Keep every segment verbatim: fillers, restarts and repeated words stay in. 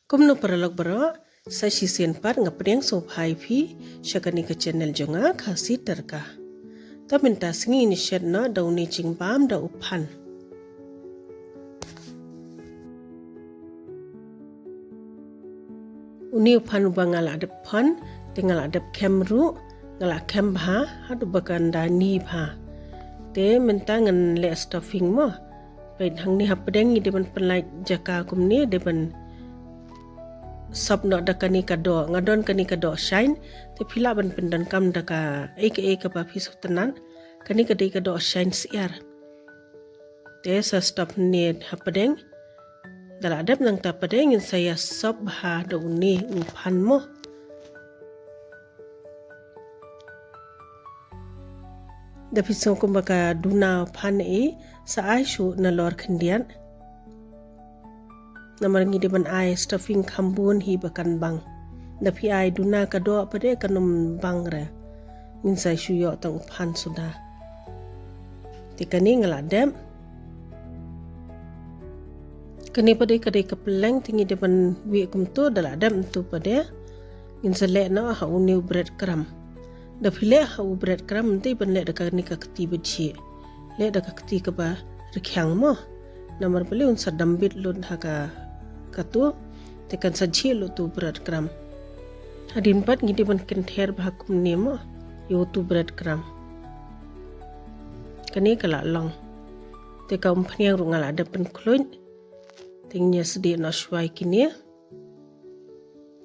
Kumno paralok baroh, sa shisien pat nga pdiang sngewbha ïa phi sha kane ka channel jong nga, Khasi Tadka. Te mynta sngi ngin shet noh da une jingbam da u phan. Une u phan uba nga la dep phan, te nga la dep khem ruh, nga la khem bha haduh ba kan da ni bha. Te mynta ngan leh stuffing mo. Peit hangne hapdeng ngi dei ban pynlait jaka kumne, dei ban sop noh da kane ka doh. Nga don kane ka doh shine, te phi lah ban pyndonkam da kaei kaei kaba phi sngewtynnat. Kane ka dei ka doh shine syiar. Te sa stop hangne hapdeng. Da la dep nangta hapdeng ngin sa ïa sop bha da une u phan mo. Da phi sngew kumba ka duna phan ei, sa ai shuh nalor khyndiat. Namar ngi dei ban ai stuffing kham bun hi ba kan bang. Da phi ai duna ka doh pat de kan ym bang re. Ngin sa shu ïoh tang u phan suda. Te kane nga la dep. Kane pat de ka dei ka pylleng, te ngi dei ban wieh kumto, da la dep kumto pat de. Ngin sa leh noh ha une u bread crumb. Da phi leh ha u bread crumb, ym dei ban leh da kane ka kti ba jhieh. Leh da ka kti kaba rkhiang mo. Namar balei un sa dam bit lut ha ka, kato. Te kan sa jhieh lut uto u bread crumb. Hadien pat ngi dei ban kynther bha kumne mo. Ïa uto u bread crumb. Kane ka la long. Te ka umphniang ruh nga la dep pynkhluit. Te ngin ïa sdieh noh shuwa ïa kine.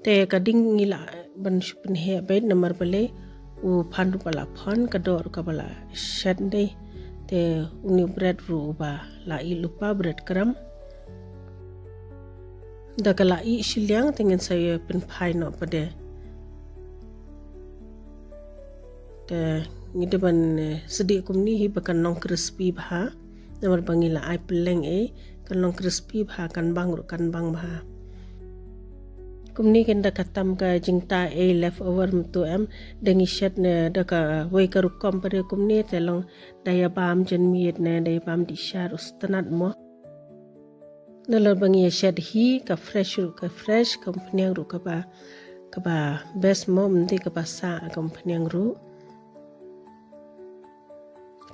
Te ka ding ngi lah ban shu pynheh beit namar balei u phan ruh ba la phan, ka doh ruh kaba la shet dei. Te une u bread ruh uba la ih lypa, bread crumb. Da ka la ih shiliang te ngin sa ïa pynphai noh pat de. Te ngi dei ban, eh, sdieh kumne hi ba kan long crispy bha. Namar ba ngi la ai pylleng ei, kan long crispy bha, kan bang ruh kan bang bha. Kumne kan da ka tam ka jingtah ei leftover, mynta em, da ngi shet ne da kawei ka rukom pat de kumne, te long da ïa bam janmiet ne da ïa bam dih shar, u sngewtynnat mo. Nalor ba ngi ïa shet hi, ka fresh ruh ka fresh, ka umphniang ruh kaba, kaba best mo, ym dei kaba sah ka umphniang ruh.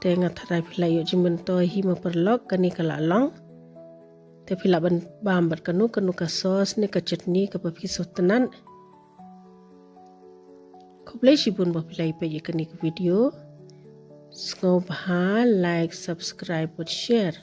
Te nga tharai phi la ïoh jingmyntoi hi mo paralok, kane ka la long. Te phi lah ban bam bad kano kano ka sauce ne ka chutney kaba phi sngewtynnat. Khublei shibun ba phi la ïa peit ïa kane ka video. Sngewbha like, subscribe bad share.